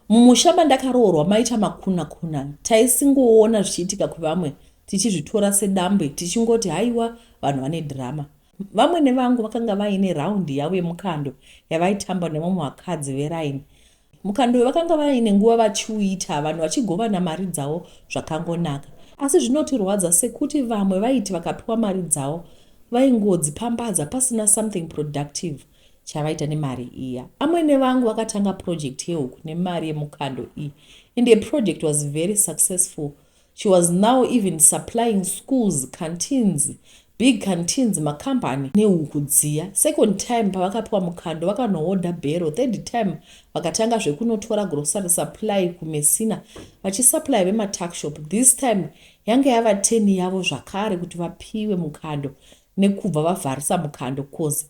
Mumusha mandakaroorwa maita makunakuna. Taisingoona zvichiitika kuvamwe tichizvitora sedambe tichingoti haiwa, vanhu vane dhirama. Vamwene vangu vakanga vaine raundi yavo yemukando yavaitamba nevamwe vakadzi veraini. Mukando uyu vakanga vaine nguva vachiuita, vanhu vachigovana mari dzavo zvakangonaka. Asi zvinotirwadza sekuti vamwe vaiti vakapiwa mari dzavo vaingodzipambadza pasina something productive chavaita nemari iya. Amwene vangu vakatanga project yehuku nemari yemukando iyi, and the project was very successful. She was now even supplying schools, canteens, big canteens, makambani nehuku dziya. Second time pavakapiwa mukando, vakanohodha bhero. Third time vakatanga zvekunotora grocery supply kuMessina, vachisupply vematuckshop. This time yange yava turn yavo zvakare kuti vapiwe mukando, nekubva vavharisa mukando, cause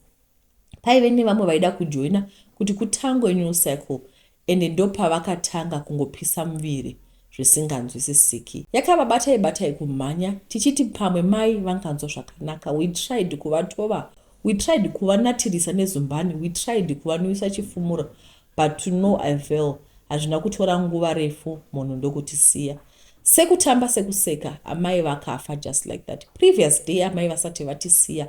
paive nevamwe vaida kujoina kuti kutangwe new cycle. Ende ndopavakatanga kungopisa muviri zvisinganzwisisiki. Yakava batai batai kumhanya tichiti pamwe mai vanganzwa zvakanaka. We tried kuvatova, we tried kuvanatirisa nezumbani, we tried kuvanwisa chifumuro, but to no avail. Hazvina kutora nguva refu, munhu ndokutisiya. Sekutamba sekuseka, amai vakafa just like that. Previous day, amai vasati vatisiya,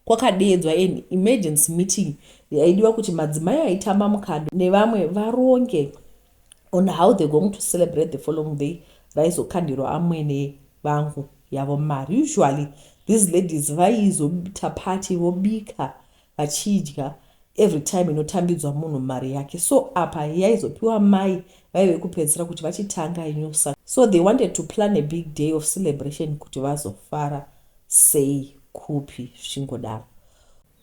kwakadeedzwa an emergency meeting yaidiwa kuti madzimai aitamba mukando nevamwe varonge on how they're going to celebrate the following day raizokandirwa amwene vangu yavo mari. Usually these ladies vaizoita party, vobika, vachidya every time inotambidzwa munhu mari yake. So apa yaizopiwa mai vaive kupedzisira kuti vachitanga new. So they wanted to plan a big day of celebration kuti vazofara sei, kupi, zvichingodaro.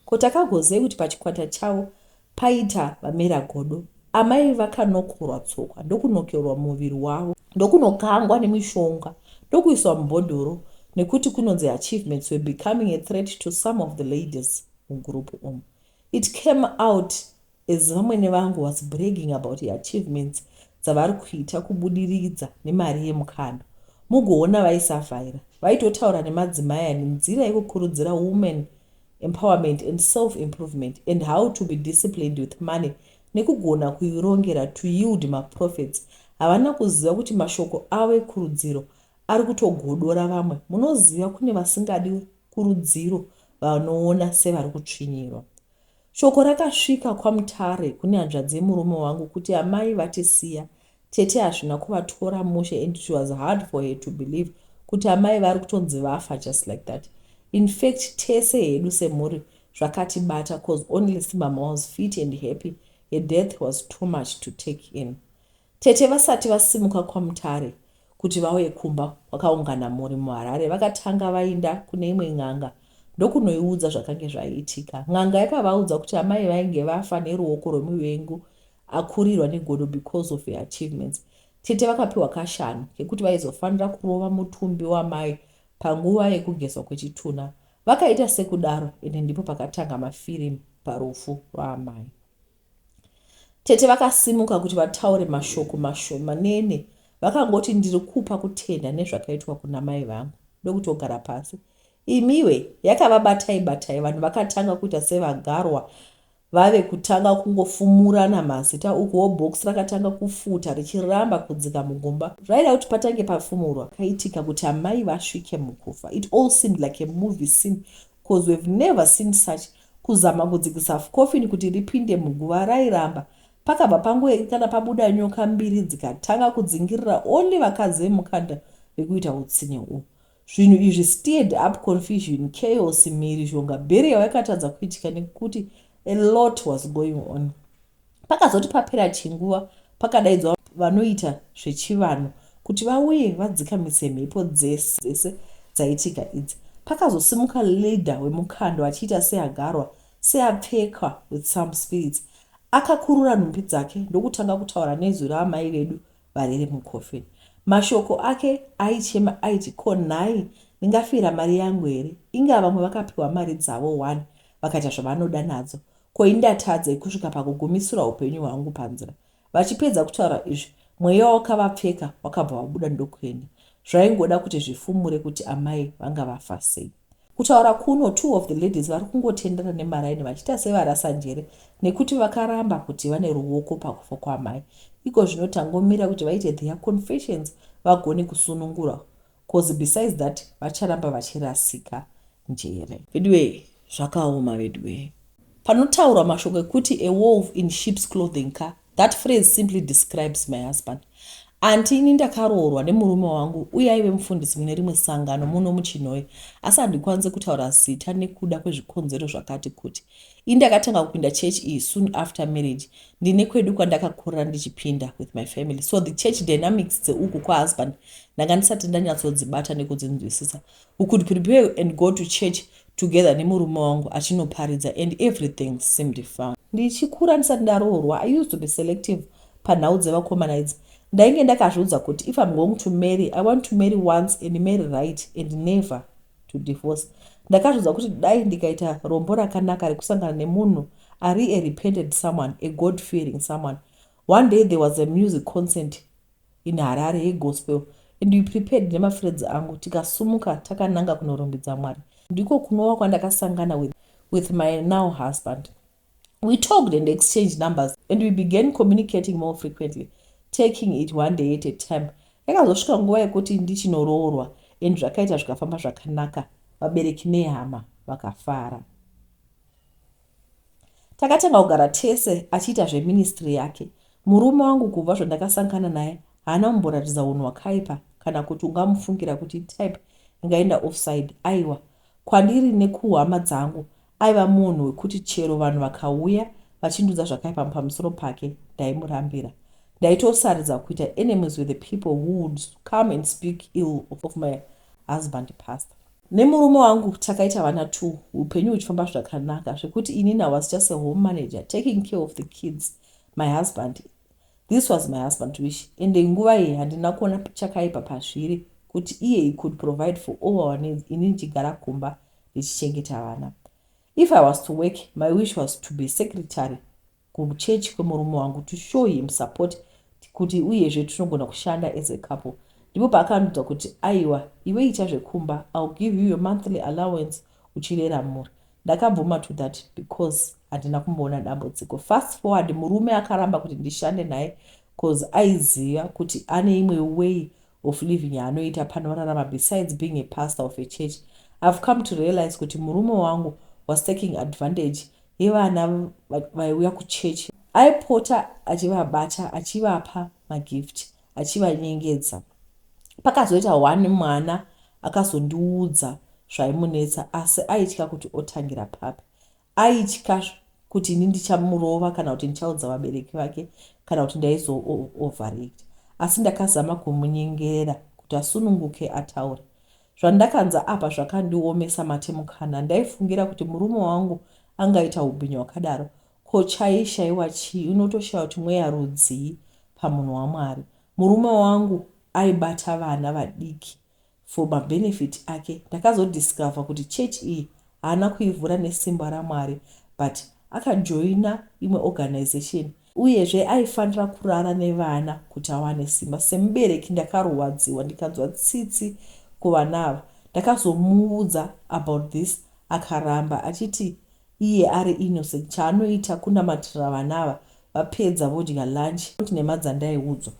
Ko takagozei kuti pachikwata chavo paita vamera godo? Amai vakanokorwa tsoka, ndokunokerwa muviri wavo, ndokunokangwa nemishonga, ndokuiswa mubhodhoro, nekuti kunonzi achievements were becoming a threat to some of the ladies mugroup umu. It came out as vamwene vangu was bragging about the achievements dzavari kuita kubudiridza nemari yemukando. Mugoona vaisavhaira, vaitotaura nemadzimai aya nenzira yekukurudzira women empowerment and self improvement and how to be disciplined with money nekugona kuirongera to yield maprofits. Havana kuziva kuti mashoko avo ekurudziro ari kutogodora vamwe. Munoziva kune vasingadi kurudziro, vanoona sevari kutsvinyirwa. Shoko rakasvika kwaMutare kune hanzvadzi yemurume wangu kuti amai vatisiya. Tete hazvina kuvatora mushe, and it was hard for her to believe kuti amai vari kutonzi vafa just like that. In fact, tese hedu semhuri zvakatibata, cause only mama was fit and happy. Her death was too much to take in. Tete vasati vasimuka kwaMutare kuti vauye kumba kwakaungana mhuri muHarare, vakatanga vainda kune imwe n'anga ndokunoiudza zvakange zvaiitika. N'anga yakavaudza kuti amai vainge vafa neruoko rwemuvengu akurirwa negodo because of her achievements. Tete vakapiwa kashanu kekuti vaizofanira kurova mutumbi wamai panguva yekugezwa kwechitunha. Vakaita sekudaro, ende ndipo pakatanga mafirimu parufu rwaamai. Tete vakasimuka kuti vataure mashoko mashomanene. Vakangoti, "Ndiri kupa kutenda nezvakaitwa kuna mai vangu," ndokutogara pasi. Imiwe, yakavabatai batai. Vanhu vakatanga kuita sevagarwa, vave kutanga kungofumurana mazita. Ukuwo bhokisi rakatanga kufuta richiramba kudzika mugomba. Zvaida kuti patange pafumurwa kaitika kuti amai vasvike mukufa. It all seemed like a movie scene, cause we've never seen such. Kuzama kudzikisa kofini kuti ripinde muguva, rairamba. Pakabva pangoerekana pabuda nyoka mbiri, dzikatanga kudzingirira only vakadzi vemukanda vekuita utsinye uhu. Zvinhu izvi stirred up confusion, chaos, mhirizhonga. Burial yakatadza kuitika nekuti a lot was going on. Pakazoti papera chinguva, pakadaidzwa vanoita zvechivanhu kuti vauye vadzikamise mhepo dzese dzese dzaitika idzi. Pakazosimuka leader wemukando achiita seagarwa, seapfekwa with some spirits. Akakurura nhumbi dzake ndokutanga kutaura nezwi raamai vedu varere mukofini. Mashoko ake aichema aiti, "Ko nhai, ndingafira mari yangu here? Inga vamwe vakapiwa mari dzavo 1 vakaita zvavanoda nadzo. Ko indatadzei kusvika pakugumisira upenyu hwangu panzira?" Vachipedza kutaura izvi, mweya wakavapfeka wakabva wabuda ndokuenda. Zvaingoda kuti zvifumure kuti amai vanga vafa sei. Kutaura kuno, two of the ladies vari kungotendera nemaraini vachiita sevarasa njere nekuti vakaramba kuti vane ruoko pakufa kwamai. Iko zvino tangomira kuti vaite their confessions vagone kusunungurwa, 'cause besides that vacharamba vachirasika njere. Veduwe, zvakaoma veduwe. Panotaurwa mashoko ekuti "a wolf in sheep's clothing" ka, that phrase simply describes my husband. Anti, ini ndakaroorwa nemurume wangu uye aive mufundisi mune rimwe sangano muno muChinhoyi, asi handikwanisi kutaura zita nekuda kwezvikonzero zvakati kuti. Ini ndakatanga kupinda chechi iyi soon after marriage. Ndine kwedu kwandakakurira ndichipinda with my family, so the church dynamics dzeuku kwahusband ndanga ndisati ndanyatsodzibata nekudzinzwisisa. We could prepare and go to church together nemurume wangu achinoparidza and everything seemed fine. Ndichikura ndisati ndaroorwa, I used to be selective panhau dzevakomana idzi. Ndainge ndakazviudza kuti if I'm going to marry, I want to marry once and marry right and never to divorce. Ndakazviudza kuti dai ndikaita rombo rakanaka rekusangana nemunhu ari a repented someone, a God fearing someone. One day there was a music concert in Harare yegospel and we prepared nemafriends angu, tikasumuka takananga kunorumbidza Mwari. Ndiko kunova kwandakasangana with my now husband. We talked and exchanged numbers and we began communicating more frequently, taking it one day at a time. Yakazosvika nguva yekuti ndichinoroorwa and zvakaita zvikafamba zvakanaka. Vabereki nehama vakafara. Takatanga kugara tese achiita zveministry yake. Murume wangu, kubva zvandakasangana naye, haana kumboratidza unhu hwakaipa kana kuti ungamufungira kuti type ingaenda offside. Aiwa, kwandiri nekuhama dzangu aiva munhu wekuti chero vanhu vakauya vachindudza zvakaipa pamusoro pake, ndaimurambira. Ndaitosaridza kuita enemies with the people who would come and speak ill of my husband, pastor. Nemurume wangu takaita vana two, upenyu huchifamba zvakanaka zvekuti inini was just a home manager taking care of the kids. My husband, this was my husband wish, ende nguva iyi handina kuona chakaipa pazviri kuti iye he could provide for all our needs, ini ndichigara kumba ndichichengeta vana. If I was to work, my wish was to be secretary kuchechi kwemurume wangu to show him support kuti uyezve tinogona kushanda as a couple. Ndipo paakanudza kuti, "Aiwa, iwe ita zvekumba, I'll give you your monthly allowance uchirera mhuri." Ndakabvuma to that because handina kumboona dambudziko. Fast forward, murume akaramba kuti ndishande naye 'cause aiziva kuti ane imwe way of living yaanoita panorarama besides being a pastor of a church. I've come to realize kuti murume wangu was taking advantage yevana vaiuya kuchechi. Aipota achivabata, achivapa magift, achivanyengedza. Pakazoita one mwana akazondiudza zvaimunetsa, asi aitya kuti otangira papi. Aitya kuti ini ndichamurova kana kuti ndichaudza vabereki vake kana kuti ndaizooverreact. Asi ndakazama kumunyengerera kuti asununguke ataure. Zvandakanza apa zvakandiomesa mate mukana. Ndaifungira kuti murume wangu angaita ubhinya hwakadaro. Ko chaishayiwa chii? Unotoshaya kuti mweya rudzii pamunhu waMwari. Murume wangu aibata vana vadiki for mabenefit ake. Ndakazodiscover kuti chechi iyi haana kuivhura nesimba raMwari, but akajoina imwe organization. Uyezve aifanira kurara nevana kuti awane simba. Semubereki ndakarwadziwa, ndikanzwa tsitsi kuvana ava. Ndakazomuudza about this, akaramba achiti iye ari innocent, chaanoita kunamatira vana ava, vapedza vodya lunch. Kuti nhema dzandaiudzwa,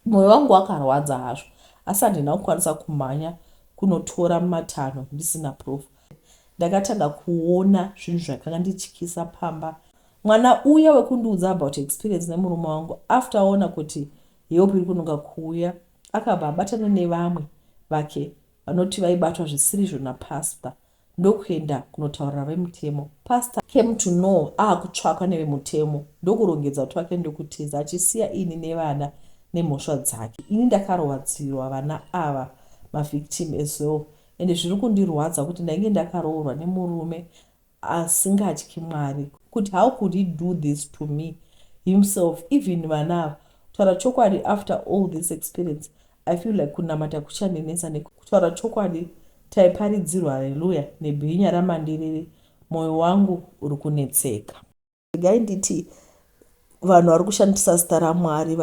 mwoyo wangu wakarwadza hazvo, asi handina kukwanisa kumhanya kunotora matanho ndisina proof. Ndakatanga kuona zvinhu zvakanga ndityisa pamba. Mwana uya wekundiudza about experience nemurume wangu, after aona kuti help iri kunonga kuuya, akabva abatana nevamwe vake vanoti vaibatwa zvisirizvo napastor, ndokuenda kunotaurira vemutemo. Pastor came to know aakutsvakwa nevemutemo, ndokurongedza twake, ndokutiza, achisiya ini nevana nemhosva dzake. Ini ndakarwadzirwa, vana ava mavictim as well, ende zviri kundirwadza kuti ndainge ndakaroorwa nemurume asingatyi Mwari, kuti how could he do this to me himself, even vana ava? Kutaura chokwadi, after all this experience, I feel like kunamata kuchandinetsa. Nekutaura chokwadi, taiparidzirwa haleluya nebhinya ramandiriri. Mwoyo wangu uri kunetseka. Regai nditi vanhu vari kushandisa zita raMwari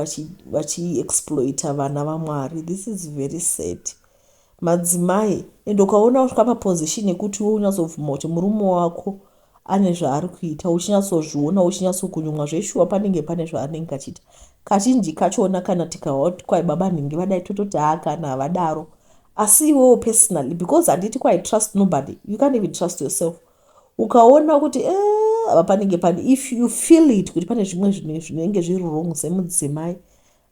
vachiexploita vana vaMwari. This is very sad. Madzimai, ende ukaona usvika paposition yekuti iwe unyatsobvuma kuti murume wako ane zvaari kuita, uchinyatsozviona, uchinyatsokunyumwa zveshuwa, panenge pane zvaanenge achiita. Kazhinji kachona kana tikawa kuti kwai baba nhingi vadai, tototi haa, kana havadaro. Asi iwewo personally, because handiti kwai trust nobody, you can't even trust yourself. Ukaona kuti eh, apa panenge pane, if you feel it kuti pane zvimwe zvinhu zvinenge zviri wrong semudzimai,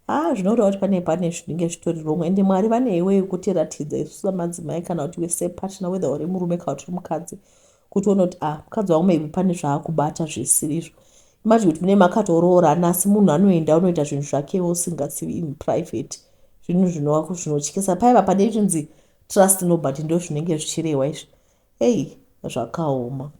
ah, zvinoreva kuti pane zvinenge zvitori wrong. Ende Mwari vane iwe yekutiratidza isu samadzimai, kana kuti iwe separtner, whether uri murume kana kuti uri mukadzi, kuti uone kuti ah, mukadzi wangu maybe pane zvaakubata zvisiri izvo. Imagine kuti mune makatoroorana, asi munhu anoenda unoita zvinhu zvake usingazivi in private, zvinhu zvinotyisa. Paiva pane chinzi trust nobody, ndo zvinenge zvichirehwa izvi. Ei, zvakaoma.